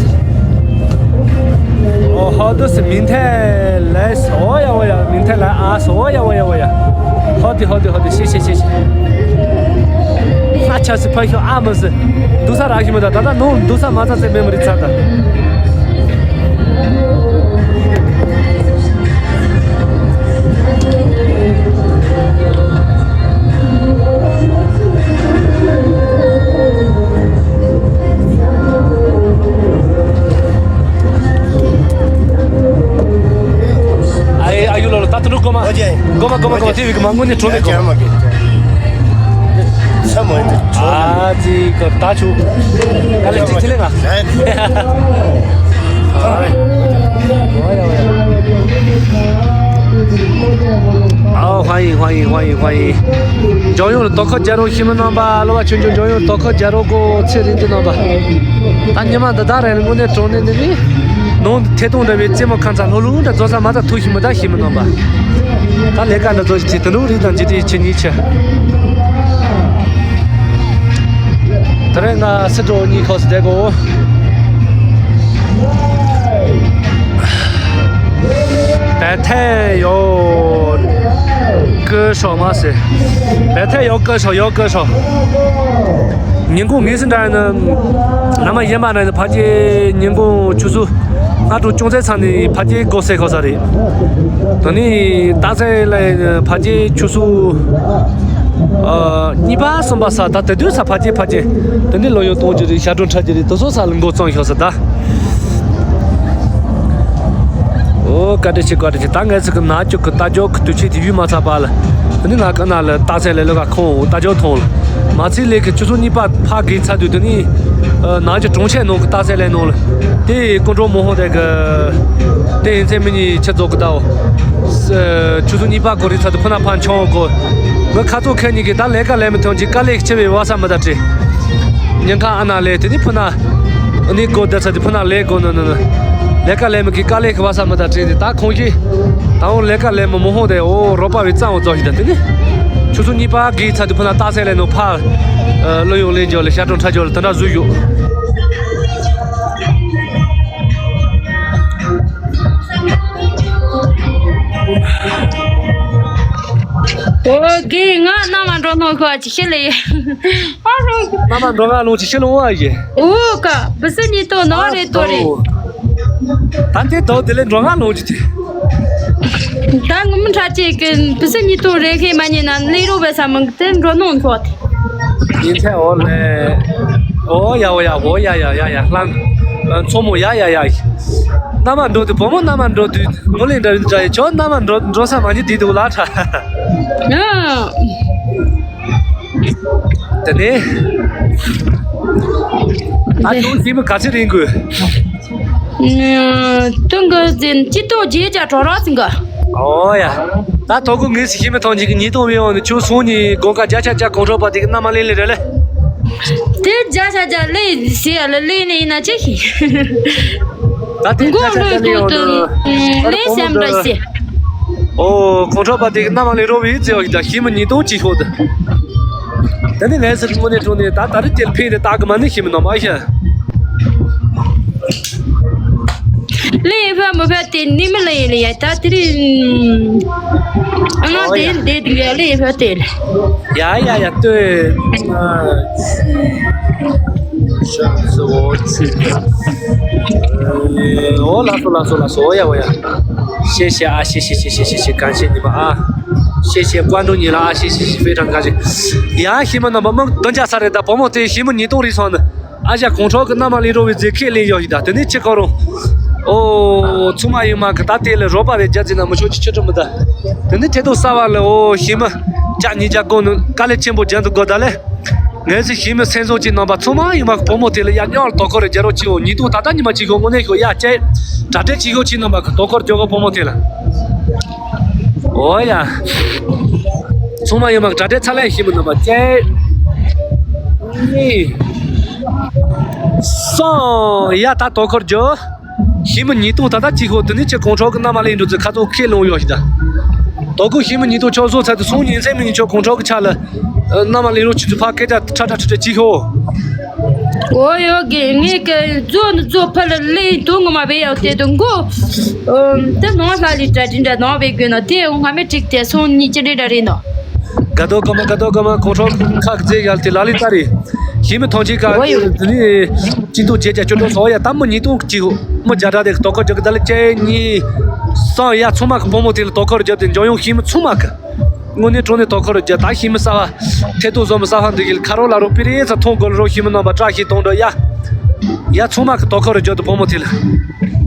ཨོ་ཧོ་དུ་སི་མིན་ཐེ་ལེས། ཨོ་ཡ་ཨོ་ཡ། མིན་ཐེ་ལེ་ཨ་སི། ཨོ་ཡ་ཨོ་ཡ་ཨོ་ཡ། ཧོ་དི་ཧོ་དི་ཧོ་དི། ཤི་ཤི་ཤི་ཤི། ཨ་ཆ་སི་ཕ་ཤོ་ཨ་མ་སི། འདུག་ས་རག་གི་མི་ད། ད་ད་ནོ་འདུག་ས་མ་ཚ་ཚེ་མེ་མི་རི་ཚ་ད། ཁོ་དེ་བི་གི་མ་དངོས་གནས་གྲོ་མེད་གོ། ས་མ་ཡིན་ཏེ། ཨ་ཙི་ཀ་ད་ཆུ། ཨ་ལེ་ཅིག་ཅི་ལེ་ང་། ཨའོ་欢迎欢迎欢迎欢迎། འཇམ་དབྱངས་ལ་དོ་ཁུར་རྒྱག་རོགས། ཤི་མི་རྣམ་པ་གློ་བ་ཆུང་ཆུང་འཇམ་དབྱངས་ལ་དོ་ཁུར་རྒྱག་རོགས་གོ། ཚེ་རིང་དུ་རྣམ་པ། ད་ཉི་མ་འདི་དག་རེད་ལ་དངོས་གནས་གྲོ་ནས་ནི་ནི། ནང་དུ་ཐད་གཏོང་འདྲ་བའི་རྩེད་མོ་ཁ་མཚར་ལྷུག་ལྷུག་འདྲ་རྫོགས་ས་མ་ད་ཐུག་ཤི་མི་ད་ཤི་མི་རྣམ་པ། ད་ལས་ཀ་འདྲ་ཚོ་ཞིག་བྱེད་དུ་འགྲོ་རིགས་དང་འཇིགས་བྲལ་ཆེ་ཉིད་ཆེ། དེ་རིང་ང་སི་འགྲོ་གཉིས་ཁོག་སི་བསྡད་གོ། བལ་ཐལ་ཡོད་ཀི་ཤོག་མ་ཟེར། བལ་ཐལ་ཡོད་ཀི་ཤོག་ཡོད་ཀི་ཤོག་ཉིན་གུང་ངེས་སུ་འདྲ་ཡིན་ན། ནམ་ཡིན་པ་ན་ཕ་གི་ཉིན་གུང་ཆུ་ཚོད་ལྔ་དྲུག་ཅུང་ཟད་ཚང་ནས་ཕ་གི་སྒོ་ཟེ་ཁོ་ས་རེད། དེ་ནས་རྟ་ཟན་ལ་ཕ་གི་ཆུ་ཚོད་ཨ་གཉིས་པ་གསུམ་པ་ས་ད་དེ་དུས་ས་ཕ་གི་ཕ་གི་དེ་ནས་ལོ་ཡོང་གཏོང་རྒྱུ་རེད། ཞག་སྒྲུབ་འཁྲབ་རྒྱུ་རེད། དེ་ཚོ་ས་ལ་འགོ་བརྩམས་ཤོག་ས་ད། ཨོ་བཀའ་དྲིན་ཆེ་བཀའ་དྲིན་ཆེ། ད་ངས་ཚིག་གི་ན་ཅོག་གི་རྟ་རྒྱུག་གི་དུས་ཆེན་དེ་ཡུལ་མ་ཚར་བ་ལ། དེ་ནི་ང་ཀ་ན་ལ་རྟ་ཟན་ལས་ལོ་ག་ཁོང་རྟ་རྒྱུག་ཐོང་ལ། མ་ཚིག་ལས་ཀི་ཆུ་ཚོད་གཉིས་པ་ཕ་གི་ཚ་དུས་དེ་ནི་ནང་གི་གྲོང་ཁྱེར་ནང་གི་རྟ་ཟན་ལས་ནང་ལ། དེ་ཀོང་ཀྲོ་མོ་ཧོང་དེ་གི་དེ་ཡིན་ཚེ་མི་གཉིས་ཆེ་རྫོགས་གི་ད་འོ། ཆུ་ཚོད་གཉིས་པ་གོ་རི་ཚ་དུས་ཕུ་ན་ཕ་མཆོང་གོ། ང་ཁ་ཚོ་ཁ་གཉིས་ཀྱི་ད་ལས་ཀ་ལས་མི་ཐོན་གྱི་དཀའ་ལས་ཆེ་བའི་བ་ས་མི་ད་བྲི། ཉིན་ཁ་ཨ་ན་ལས་དེ་ནི་ཕུ་ན། ཨ་ནི་གོ་བསྡད་ས་དེ་ཕུ་ན་ལས་གོ་ནི་ནི་ནི། ལས་ཀ་ལས་མི་གི་དཀའ་ལས་ཀྱི་བ་ས་མི་ད་བྲི་དེ་ད་ཁོང་གིས། ད་འོ་ལས་ཀ་ལས་མི་མོ་ཧོ་དེ་འོ་རོགས་པ་བའི་གཙང་བོ་རྫོགས་ཤིག་ད་དེ་ནི། ཆུ་ཚོད་གཉིས་པ་གི་ཚ་དུས་ཕུ་ན་རྟ་ཟན་ལས་ནོ་ཕ། ལོ་ཡོང་ལེན་འཇོག་ལ་ཤ་གྲོང་ཁྲ་འཇོག་ལ་དེ་འདྲ་བཟོས་ཡོད། ཨོ་གི་ང་རྣམ་པ་འགྲོ་ནོ་ཁོ་ཅི་ཤེས་ལེ། ཨ་རོ། རྣམ་པ་འགྲོ་ང་ལོང་ཅི་ཤེས་ལོང་བ་ཡེ། ཨོ་ཀ་བི་སི་ཉི་ཏོ་ནོ་རེ་ཏོ་རེ། ད་དེ་དོ་དེ་ལས་འགྲོ་ང་ལོང་ཅི་དེ། ད་ངུ་མི་ཁྲ་ཅེ་གི་བི་སི་ཉི་ཏོ་རེ་ཁེ་མ་ཉེ་ན་ལེ་རོ་བེ་ས་མང་དེ་འགྲོ་ནོ་ཁོ་དེ། ཡིན་ཚེ་འོ་ལེ། འོ་ཡ་འོ་ཡ་འོ་ཡ་ཡ་ཡ་ཡ་ལང་། མཚོ་མོ་ཡ་ཡ་ཡ། རྣམ་པ་འགྲོ་དུས་བུ་མོ་རྣམ་པ་འགྲོ་དུས་མོ་ལེ་འདྲ་བའི་འདྲ་ཡི་ཆོ་རྣམ་པ་འགྲོ་འགྲོ་ས་མ་ཉི་དེ་དུ་ལ་ཁྲ། དེ་ནས། ད་དུང་ཞིམ་ག་ཚོད་རིང་དགོས། ཏུང་གི་ཟིན་ཅི་ཏོ་རྗེས་ཀྱང་གྲོ་ར་ཟིན་གི། ཨོ་ཡ། ད་ཐོག་གུ་ངས་སི་ཞིམ་ཐོང་ཅིག་གི་ཉིས་སྟོང་བའི་འོག་ནས་ཆུ་སོང་ནས་དགོང་ཁ་བརྒྱ་ཆ་བརྒྱ་གོང་ཁྲོ་པ་དེ་གི་མནའ་མ་ལེན་ལེ་རེད་ལེ། དེ་བརྒྱ་ཆ་བརྒྱ་ལེན་ཟེར་ཡ་ལེ་ལེན་ནས་ཡིན་ན་ཅི་ཞིག་ད་དེ་མགོ་ལོས་ཀྱོག་ཏུ་ལེན་སེམས་འདྲ་ཞིག་ཨོ་གོང་ཁྲོ་པ་དེ་གི་མནའ་མ་ལེན་རོགས་བའི་རྩེ་བ་ཞིག་ད་ཞིམ་ཉིས་སྟོང་ཅིག་ཤོག་ད། ད་ནི་ངས་སི་དངོས་གནས་དྲང་གནས་ད་ད་རེ་དེར་ཕེབས་ནས་ད་གི་མ་ནི་ཞིམ་ནོ་མ་ཤ། ལེ་ཕ་མ་ཕ་དེ་ནི་མི་ལེ་ལེ་ཡ་ད་དེ་རིང་ཨ་ང་དེ་འདི་དེ་ཡ་ལེ་ཕ་དེ་ལེ། ཡ་ཡ་ཡ་ལྟོས། ཨོ་ལགས་སོ་ལགས་སོ་ལགས་སོ། ཨོ་ཡ་ཨོ་ཡ། ཤེས་ཤེས་ཨ་ཤེས་ཤེས་ཤེས་ཤེས་ཤེས་ཤེས། གང་ཤེས་ཉི་མ་ཨ། ཤེས་ཤེས་ཀོན་ཏུ་ཉི་ལ་ཨ་ཤེས་ཤེས་ཤེས་ཕེ་ཁྲང་གང་ཤེས། ཡ་ཤེས་མ་ན་མ་མང་དོན་ཅག་ས་རེད་ད། བུ་མོ་དེ་ཞིམ་ཉིས་སྟོང་རེད་སོང་ནི། ཨ་ཞ་གོང་ཁྲོ་གི་མནའ་མ་ལེན་རོགས་བའི་རྫས་ཁས་ལེན་ཡོད་ཡིན་ད། དེ་ནས་ཁྱེད་ཁོ་རང་། ཨོ་ཚང་མ་ཡིན་མ་གི་ད་དེ་ལས་རོགས་པ་རེ་རྒྱ་རྫི་ན་མི་ཆོག་ཅི་ཆོད་ཁྲོ་མི་ད། དེ་ནས་ཐེ་ཏོ་ས་བ་ལ་ཨོ་ཞིམ་ཅག་ཉིས་ཅག་གོ་ནི་དཀའ་ལས་ཆེན་པོ་རྒྱན་དུ་དགོ་ད་ལེ། ངས་ཚེ་ཞིམ་མི་སེམས་བཟང་ཅིག་རྣམ་པ་ཚང་མ་ཡིན་མ་གི་བུ་མོ་དེ་ལ་ཡ་ཉོག་ལ་དོ་ཁོ་རེ་རྒྱ་རོགས་ཅིག་ཨོ་ཉིས་སྟོང་ད་ལྟ་ཉི་མ་ཅིག་གོ་དངོས་གནས་ཤོ་ཡ་ཅེ་གྲ་སྒྲིག་ཅིག་ཡོད་ཅིག་རྣམ་པ་གི་དོ་ཁོ་རེ་རྒྱ་གོ་བུ་མོ་དེ་ལ། ཨོ་ཡ། ཚང་མ་ཡོད་མ་གྲ་སྒྲིག་ཚ་ལན་ཞིམ་མི་རྣམ་པ་ཅན། གཉིས། གསུམ། ཡ་ད་དོ་ཁོར་རྒྱུ། ཞིམ་མི་ཉིས་སྟོང་ད་ལྟ་གཅིག་ཤོག་དེ་ནས་ཁྱེད་གོང་ཁྲོ་གི་མནའ་མ་ལེན་འགྲོ་ཚུལ་ཁ་ཚོ་ཁས་ལོང་ཡོད་ཤི་ད། དོ་ཁོ་ཞིམ་མི་ཉིས་སྟོང་ཆོག་བཟོ་ཚར་དུ་སོང་ཉིན་མཚན་མི་ཉིན་ཆོག་གོང་ཁྲོ་གི་ཆ་ལ། མནའ་མ་ལེན་རོགས་ཆུ་ཚོད་ཕ་སྐད་ཆ་ཁྲ་ཁྲ་ཁྲ་ཁྲ་གཅིག་ཤོག་འོ་ཡོད་གི་ངས་ཀྱི་རྫོ་ནི་རྫོ་ཕ་ལ་ལེན་དུ་ངོ་མ་བེ་ཡག་དེ་དུ་མགོ། དེ་ནང་ལྷ་ལི་གྲ་སྒྲིག་འདྲ་ནང་བེ་དགོས་ན་དེ་ང་མི་ཀྲིག་དེ་སོང་ཉི་ཅི་འདྲ་འདྲ་རེད་ནོ། དགའ་དོ་ག་མ་དགའ་དོ་ག་མ་གོང་ཁྲོ་ཁ་རྫས་ཡལ་དེ་ལ་ལི་ལྟ་རེད། ཞིམ་མི་ཐོང་ཆེ་ཀ་འོ་ཡོད། དེ་ནི་ཅི་འདུག་བྱེད་ཀྱ་ཅོ་ཏོ་སོ་ཡ་ད་མི་ཉིས་སྟོང་གཅིག་མི་བརྒྱ་ཕྲག་དེ་དོ་ཁོ་རྒྱག་གི་ད་ལི་ཅེ་གཉིས་གསུམ་ཡ་ཚང་མ་གི་བུ་མོ་དེ་ལ་དོ་ཁོ་རྒྱབ་དེ་འཇོན་ཡོང་ཞིམ་མི་ཚང་མ་གི། དངོས་གནས་དྲང་གནས་དོ་ཁོར་རྒྱ་ད་ཞིམ་མི་ས་བ། ཐེ་ཏོ་བཟོ་མི་ས་བ་འདི་གིལ་ཁ་རོ་ལ་རོ་པི་རེ་ཚ་ཐོང་གོལ་རོ་ཞིམ་མི་རྣམ་པ་བཀྲ་ཤིས་གཏོང་འགྲོ་ཡ། ཡ། ཚང་མ་གི་དོ་ཁུར་རེ་རྒྱོབ་དུ་བུ་མོ་དེ་ལ།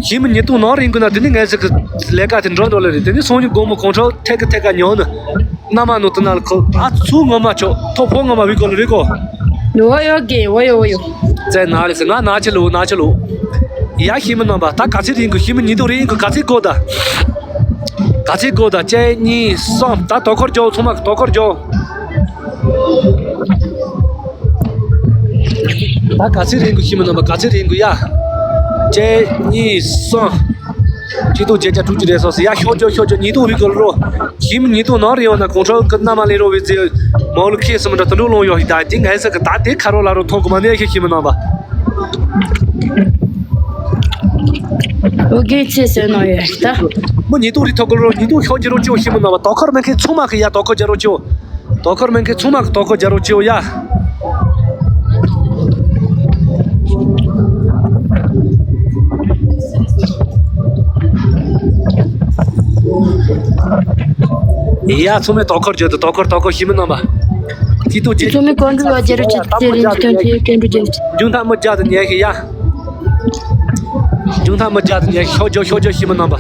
ཞི་མི་ཉིས་སྟོང་ནང་རིང་གི་ན་དེ་ནི་ངལ་གསོ་གི་ལས་ཀ་དེ་འགྲོ་འགྲོ་ལེ་རེད། དེ་ནི་སང་ཉིན་དགོང་མོ་གོང་ཁྲོ་ཐད་ཀི་ཐད་ཀ་ཉོ་ནི། མནའ་མ་ནོ་དེ་ན་ལ་ཁོ་ཨ་ཚུ་ངོ་མ་ཆོག་ཐོ་ཕོ་ངོ་མ་བི་གོ་ལ་རི་གོ། འོ་ཡོ་གེ་འོ་ཡོ་འོ་ཡོ། ཙེ་ན་ལེ་སི་ང་ན་ཆེ་ལོ་ན་ཆེ་ལོ། ཡ་ཞི་མི་རྣམ་པ་ད་ག་ཚི་རིང་གི་ཞི་མི་ཉིས་སྟོང་རིང་གི་ག་ཚི་གོ་ད། ག་ཚི་གོ་ད་ཅེ་གཉིས་གསུམ་ད་དོ་ཁུར་རྒྱོབ། ཚང་མ་གི་དོ་ཁུར་རྒྱོབ། ད་ག་ཚི་རིང་གི་ཞི་མི་རྣམ་པ་ག་ཚི་རིང་གི་ཡ། ཅེ་གཉིས་གསུམ། ཅི་ཏུ་བརྒྱད་བརྒྱ་དྲུག་ཅུ་རེ་སོ་སི་ཡ། ཤོ་ཅོ་ཤོ་ཅོ་ཉིས་ཏུ་བི་གོལ་རོ། ཞི་མི་ཉིས་ཏུ་ནང་རེ་ཡོང་ན་གོང་ཁྲོ་གི་མནའ་མ་ལེན་རོ་བི་ཛི། མོ་ལུ་ཁེ་སི་མི་འདྲ་དུ་འགྲོ་ལོང་ཡོ་ཧི་ད་དེ་ངལ་གསོ་གི་ད་དེ་ཁ་རོ་ལ་རོ་ཐོང་གི་མ་ནེ་ཤི་ཞི་མི་རྣམ་པ། འོ་གེ་ཚེ་སོ་ནོ་ཡོ་ཧི་ད། མི་ཉིས་ཏུ་རི་ཐོ་གོལ་རོ། ཉིས་ཏུ་ཤོ་ཅི་རོ་ཅོ་ཞི་མི་རྣམ་པ། དོ་ཁུར་མེ་ཁེ་ཚུ་མ་གི་ཡ་དོ་ཁུར་རྒྱ་རོ་ཅོ། དོ་ཁུར་མེད་མཁན་ཚང་མ་གི་དོ་ཁུར་རྒྱག་རོགས་བྱེད་འོ་ཡ། ཡ་ཚང་མས་དོ་ཁུར་རྒྱག་དང་། དོ་ཁུར་དོ་ཁུར་ཞི་མི་རྣམ་པ། སྐྱིད་སྡུག་བྱེད། ཚང་མས་གོང་འགྲོ་བ་རྒྱག་རོགས་བྱེད་དང་། དེ་རིང་གི་དོན་དེ་སྐད་འགྲོ་རྒྱག་རོགས་བྱེད། མཇུག་མཐའ་མི་རྒྱག་དང་ཉལ་ཤི་ཡ། མཇུག་མཐའ་མི་རྒྱག་དང་ཉལ་ཤི། ཤོག་རྒྱག་ཤོག་རྒྱག་ཞི་མི་རྣམ་པ།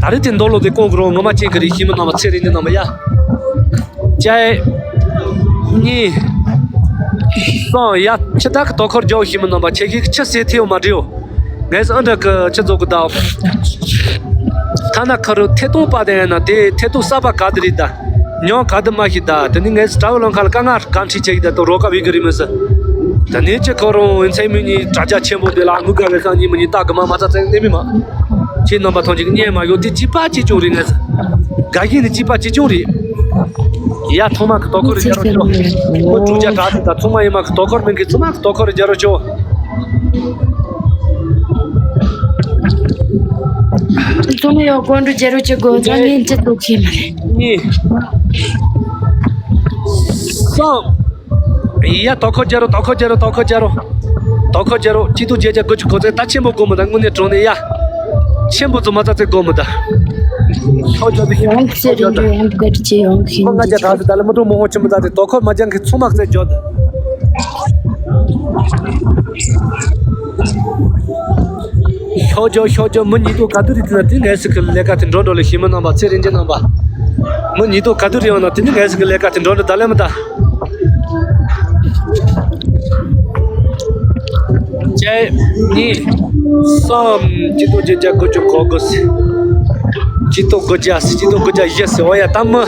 ད་རེས་དེ་མདོ་ལོ་དེ་སྐོང་གི་རོགས། ངོ་མ་ཅན་གི་རེད་ཞི་མི་རྣམ་པ། ཚེ་རིང་འདི་རྣམ་པ་ཡ། ཅའི། གཉིས། གསུམ་ཡ། ཁྱི་དག་གི་དོ་ཁུར་རྒྱག་ཞི་མི་རྣམ་པ། ཁྱེད་ཀྱིས་ཁྱི་སེ་ཐེའུ་མ་འདྲེའོ། ངས་ཨ་འདྲ་གི་ཁྱི་ཚོ་གི་ད། ཐ་ན་ཁ་རུ་ཐེ་གཏོང་པ་དེ་ཡིན་ན་དེ་ཐེ་གཏོང་གསར་པ་ག་དེ་རེད་ད། ཉོ་ག་དེ་མ་ཤེས་ད། དེ་ནི་ངས་དྲ་བ་ལོང་ཁ་ལ་དཀའ་ངལ་གང་འཕྲད་བྱེད་ཀྱི་ད་དུ་རོགས་ཀ་བི་གི་རི་མི་སི། ད་ནི་ཅི་ཁོ་རང་ཡིན་ཚེ་མི་གཉིས་དྲ་རྒྱ་ཆེན་པོ་དེ་ལ་ངུ་ག་ངས་སང་ཉིན་མི་གཉིས་ལྟ་གི་མ་མ་ཚ་ཚེ་ནི་མི་མ། ཁྱེད་རྣམ་པ་ཐོན་ཅིག་བརྙན་མ་ཡོད་དེ་ཅི་པ་ཅི་ཅུང་རེད་ངས། དགའ་ཞེན་ནི་ཅི་པ་ཅི་ཅུང་རེད། ཡ་ཚང་མ་གི་དོ་ཁུར་རྒྱག་རོགས་ཞུ། ཁོ་དྲུག་བརྒྱ་ག་ཚོད་ད་ཚང་མ་ཡིན་མ་གི་དོ་ཁུར་མིན་གི་ཚང་མ་གི་དོ་ཁུར་རྒྱག་རོགས་ཞུ། ཚང་མ་ཡོ་གོང་འགྲོ་རྒྱག་རོགས་བྱེད་དགོས། ད་ངས་ཅི་ཐུབ་ཀྱི་མ་རེད། གཉིས། གསུམ། ཡ་དོ་ཁུར་རྒྱག་རོགས། དོ་ཁུར་རྒྱག་རོགས། དོ་ཁུར་རྒྱག་རོགས། དོ་ཁུར་རྒྱག་རོགས། སྐྱིད་སྡུག་བྱེད་རྒྱག་དགོས་ཆུ་གོ་ཚེ་ད་ཆེན་པོ་དགོས་མི་ད་དངོས་གནས་དྲང་གནས་ཡ། ཆེན་པོ་ཚོ་མ་ཚ་ཚེ་དགོས་མི་ད། ཤོག་རྒྱག་དང་ཤོག་རྒྱག་དང་། ཁོ་ང་རྒྱ་ག་ཚོད་ད་ལ་མི་འགྲོ་མོ་ཧོ་ཆེན་མོ་ད་དེ་དོ་ཁུར་མ་རྒྱག་མཁན་ཚང་མ་ཚེ་རྒྱག་དང་། ཤོག་རྒྱག་ཤོག་རྒྱག་མི་ཉིས་སྟོང་ག་དུས་རེད་དེ་ན་དེ་ངལ་གསོ་གི་ལས་ཀ་དེ་འགྲོ་འགྲོ་ལས་ཞི་མི་རྣམ་པ། ཚེ་རིང་འདི་རྣམ་པ། མི་ཉིས་སྟོང་ག་དུས་རེད་ཡོང་ན་དེ་ནི་ངལ་གསོ་གི་ལས་ཀ་དེ་འགྲོ་འགྲོ་ད་ལས་མི་ད། གཅིག་གཉིས། གསུམ། སྐྱིད་སྡུག་བྱེད་རྒྱག་དགོས་ཆུ་གོ་དགོས་སི། སྐྱིད་སྡུག་དགོས་རྒྱག་སི། སྐྱིད་སྡུག་དགོས་རྒྱག་ཡེ་སི། འོ་ཡ་ད་མི།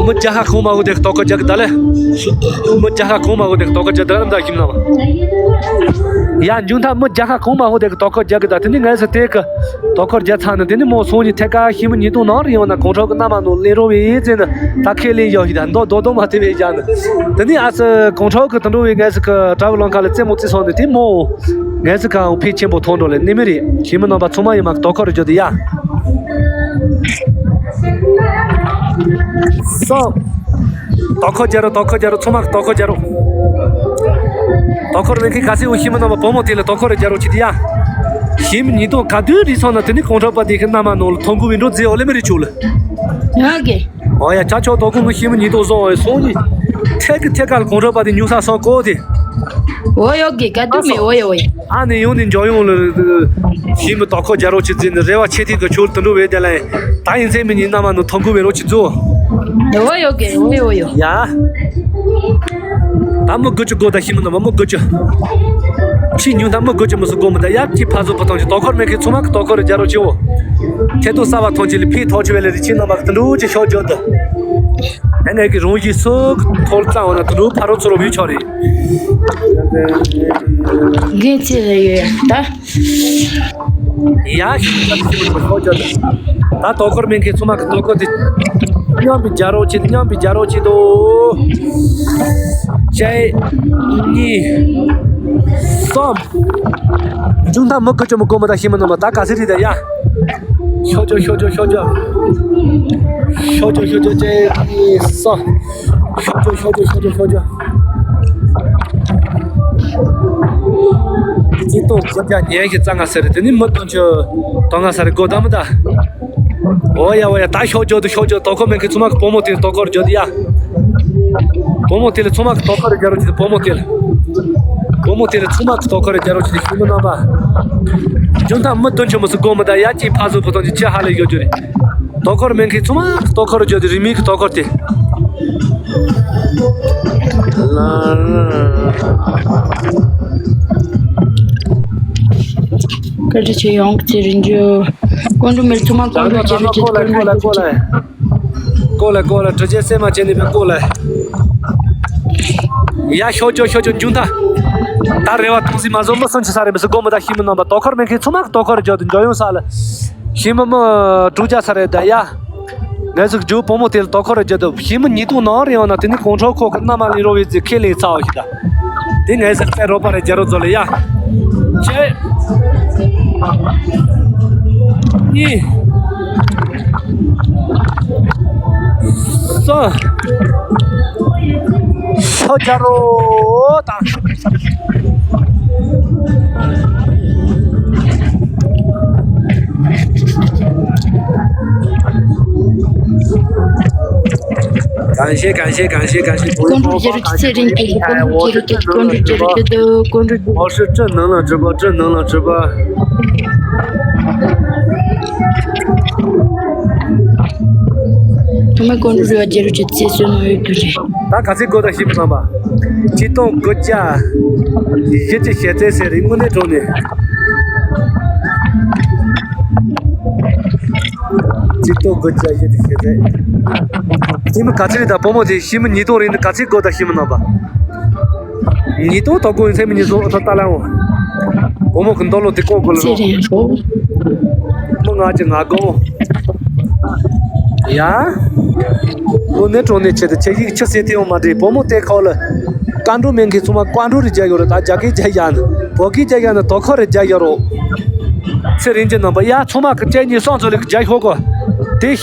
མི་རྒྱ་ཧ་གོང་མ་འོ་དེ་དོ་ཁུར་རྒྱག་གི་ད་ལེ། མི་རྒྱ་ཧ་གོང་མ་འོ་དེ་དོ་ཁུར་རྒྱག་ད་ལེ་མི་ད་ཞིམ་ན་བ། ཡ་མཇུག་མཐའ་མི་རྒྱ་ཧ་གོང་མ་འོ་དེ་དོ་ཁུར་རྒྱག་གི་ད་དེ་ནི་ངལ་གསོ་དེ་གི་དོ་ཁུར་རྒྱག་ཚར་ནི་དེ་ནི་མོ་སོང་ཉིན་ཐད་ཀ་ཞི་མི་ཉིས་སྟོང་ནང་རེ་ཡོང་ན་གོང་ཁྲོ་གི་མནའ་མ་ནོ་ལེན་རོགས་བྱེད་ཟེར་ནི་ད་ཁས་ལེན་ཡོད་ཤི་ད་མདོ་རྡོ་རྡོ་མ་དེ་བས་བཞག་ནི། དེ་ནི་ཨ་སི་གོང་ཁྲོ་གི་དུད་འགྲོ་བའི་ངལ་གསོ་གི་དྲ་བའི་ལོང་ཁ་ལ་རྩེད་མོ་རྩེ་སོང་ནི་དེ་མོ། ངལ་གསོ་ཁའང་ཕལ་ཆེན་པོ་མཐོང་འགྲོ་ལེ་ནི་མི་རེད། ཞི་མི་རྣམ་པ་ཚང་མ་ཡིན་མ་གི་དོ་ཁུར་རེ་རྒྱོབ་དེ་ཡ། སོ། དོ་ཁུར་རྒྱག་རོགས། དོ་ཁུར་རྒྱག་རོགས། ཚང་མ་གི་དོ་ཁུར་རྒྱག་རོགས། དོ་ཁུར་མེད་མཁན་ག་སེ་འུ་ཞི་མི་རྣམ་པ་བུ་མོ་དེ་ལ་དོ་ཁུར་རེ་རྒྱག་རོགས་བྱེད་དེ་ཡ། ཞི་མི་ཉིས་སྟོང་ག་དུས་རེད་སོང་ན་དེ་ནི་གོང་ཁྲོ་པ་དེ་གི་མནའ་མ་ནོ་ལ་ཐོང་གུ་བི་འགྲོ་རྫི་འོ་ལེ་མི་རེད་ཆུ་ལ། ཡ་གི། ཨོ་ཡ་ཆ་ཆོག་དོ་ཁུར་ངི་ཞི་མི་ཉིས་སྟོང་བཟོ་འོ་སོང་ཉིན། ཐད་ཀི་ཐད་ཀ་ལ་གོང་ཁྲོ་པ་དེ་ཉུང་ས་སོང་གོ་དེ། འོ་ཡོ་གི་ག་དུས་མེད་འོ་ཡོ་འོ་ཡོ། ཨ་ནི་ཡོང་ནི་འཇོག་ཡོང་ལ། ཞི་མི་དོ་ཁུར་རྒྱག་རོགས་བྱེད་ཟེར་ནི་རེ་བ་ཆེ་ཐིག་གི་ཆུ་ལ་དུད་འགྲོ་བས་དེ་ལ། ད་ཡིན་ཚེ་མི་ཉིན་མནའ་མ་ནོ་ཐོང་གུ་བི་རོགས་བྱེད་ཚུ། འོ་ཡོ་གི་འོ་ཡོ་འོ་ཡོ། ཡ། ད་མི་དགུ་བཅུ་དགོ་ད་ཞི་མི་རྣམ་པ་མི་དགུ་བཅུ། ཕྱི་ཉུང་ད་མི་དགུ་བཅུ་མི་སུ་དགོ་མི་ད་ཡར་གྱི་ཕ་ཚོ་ཕ་ཐོང་ཆེ་དོ་ཁུར་མེད་མཁན་ཚང་མ་གི་དོ་ཁུར་རེ་རྒྱག་རོགས་བྱེད་འོ། ཁྱེད་ཚོ་གསར་བ་ཐོང་ཆེ་ལ་ཕི་ཐོག་ཆེ་བས་ལ་རི་ཆེན་རྣམ་པ་གི་དུད་འགྲོ་ཆེ་ཤོག་རྒྱག་ད། ད་ངས་ཀྱི་རང་བཞིན་སུ་ཐོར་གཙང་བ་ན་དུད་འགྲོ་ཕ་རོ་ཚུ་རོ་བི་ཆོག་རེད། གིན་ཚེ་ལ་ཡོད་ད། ཡ་ཤི་ད་ཤི་མི་ཐོག་ཆོག་ད། ད་དོ་ཁུར་མེད་མཁན་ཚང་མ་གི་དོ་ཁུར་དེ། མཉམ་པའི་རྒྱ་རོགས་ཆེ་མཉམ་པའི་རྒྱ་རོགས་ཆེ་དོ། གཅིག་གཉིས། གསུམ། མཇུག་མཐའ་མི་དགུ་བཅུ་མི་དགོ་མི་ད་ཞི་མི་རྣམ་པ་ད་ག་སེ་རེད་ད་ཡ། ཤོག་ཅོ་ཤོག་ཅོ་ཤོག་ཅོ། ཤོག་ཅོ་ཤོག་ཅོ་གཅིག་གཉིས་གསུམ། ཤོག་ཅོ་ཤོག་ཅོ་ཤོག་ཅོ་ཤོག་ཅོ། ཅི་ཏོག་ཅི་བྱ་ཉན་ཞིག་རྩ་ང་ས་རེད་དེ་ནི་མི་སྟོང་ཆོ་སྟོང་ང་ས་རེད་དགོ་ད་མི་ད། འོ་ཡ་འོ་ཡ་ད་ཤོག་ཅོ་དུ་ཤོག་ཅོ་དོ་ཁུར་མེད་མཁན་ཚང་མ་གི་བུ་མོ་དེ་དོ་ཁུར་རྒྱོབ་དེ་ཡ། བུ་མོ་དེ་ལ་ཚང་མ་གི་དོ་ཁུར་རྒྱག་རོགས་བྱེད་དེ་བུ་མོ་དེ་ལ། དགོང་མོ་དེ་ལ་ཚང་མ་གི་དོ་ཁུར་རྒྱག་རོགས་བྱེད་དེ་ཤི་མི་རྣམ་པ། འཇོན་ཐང་མི་དོན་ཆེན་མོ་སུ་དགོས་མི་ད་ཡ་གཅིག་ཕ་བཟོ་བུ་དང་གཅིག་ཆེ་ཧ་ལས་ཡོད་རྒྱུ་རེད། དོ་ཁུར་མེད་མཁན་ཚང་མ་གི་དོ་ཁུར་རྒྱག་རྒྱུ་རེད་མི་གི་དོ་ཁུར་དེ། བཀའ་དྲིན་ཆེ། ཡང་ཚེ་རིང་ཇོ། ཀོང་ཀྲུག་མི་རིགས་ཚང་མ་ཀོང་ཀྲུག་ཅེས་རེ་ཅེས་ཀོང་ཀྲུག་ཀོང་ལ་ཀོང་ལ། ཀོང་ལ་ཀོང་ལ་དྲི་རྒྱལ་སེམས་མ་བྱས་ནས་པའི་ཀོང་ལ། ཡ་ཤོག་ཅོ་ཤོག་ཅོ་འཇུང་ཐ། ད་རེ་བ་ཐོང་སི་མ་བཟོ་མི་སོན་ཆི་ས་རེ་མི་སི་གོ་མི་ད་ཤི་མི་ནང་པ་དོ་ཁུར་མེད་མཁན་ཚང་མ་གི་དོ་ཁུར་རྒྱག་དུ་འཇོ་ཡོང་ས་ལ། ཤི་མི་མི་དྲུག་བརྒྱ་ས་རེ་ད་ཡ། ངས་ཟིག་རྒྱུ་བུ་མོ་དེ་ལ་དོ་ཁུར་རྒྱག་དུ་ཤི་མི་ཉིས་སྟོང་ནང་རེ་ཡོང་ན་དེ་ནི་གོང་ཁྲོ་ཁོ་ཁ་ན་མ་ལི་རོ་བའི་ཙི་ཁས་ལེན་ཚ་བ་ཞིག་ད། དེ་ངས་ཟིག་ཚེ་རོགས་པ་རེ་རྒྱ་རོ་ཛོ་ལེ་ཡ། ཆེ། གཉིས། གསུམ། ལྷོ་རྒྱ་རོ་དང་།感谢感谢感谢感谢朋友们，感谢朋友们，哎，我是正能量直播，正能量直播，正能量直播。ཐོག་མའི་ཀོང་ཀྲུག་རེ་བ་རྒྱལ་རུ་ཆེ་ཚེ་བསོད་ནམས་ཡོད་དུ་རེད། ད་ག་ཚོད་དགོས་ད་ཤེས་མི་ནང་པ། ཆིག་སྟོང་དགུ་བརྒྱ་བཞི་བཅུ་ཞེ་བརྩེགས་ཟེར་རེད་དངོས་གནས་དྲང་གནས། ཆིག་སྟོང་དགུ་བརྒྱ་བཞི་བཅུ་ཞེ་བརྩེགས། ཤི་མི་ག་ཚོད་རེད་ད་བུ་མོ་དེ་ཤི་མི་ཉིས་སྟོང་རེད་ནི་ག་ཚོད་དགོས་ད་ཤེས་མི་ནང་པ། ཉིས་སྟོང་དག་གོ་ཡིན་ཚེ་མི་ཉིས་སྟོང་ཐོ་ལྟ་ལ་འོང་། བུ་མོ་གི་འདོད་བློ་དེ་ཀོ་དགོས་ལོ། ཚེ་རིང་ཧྲོ། མི་ང་ཅི་ང་གོ། ཡ། དངོས་གནས་དྲང་གནས་ཆེད་དུ་ཆེ་ཡིག་ཆུ་ཟེར་དེ་ཡོང་མ་འདྲེས་བུ་མོ་དེ་ཁོ་ལ། ཀོང་ཀྲུག་མེད་མཁན་ཚང་མ་ཀོང་ཀྲུག་རེ་རྒྱག་ཡོད་རེད་ད་རྒྱ་སྐད་རྒྱག་ཡ་ནི་བོད་སྐད་རྒྱག་ཡ་ནི་དོ་ཁུར་རེ་རྒྱག་ཡ་རོ། ཚེ་རིང་གི་ནང་པ་ཡ་ཚང་མ་གི་གཅེས་ཉིད་སོང་ཚོ་ལེགས་རྒྱག་ཤོག་གོ། དེ་ཤི།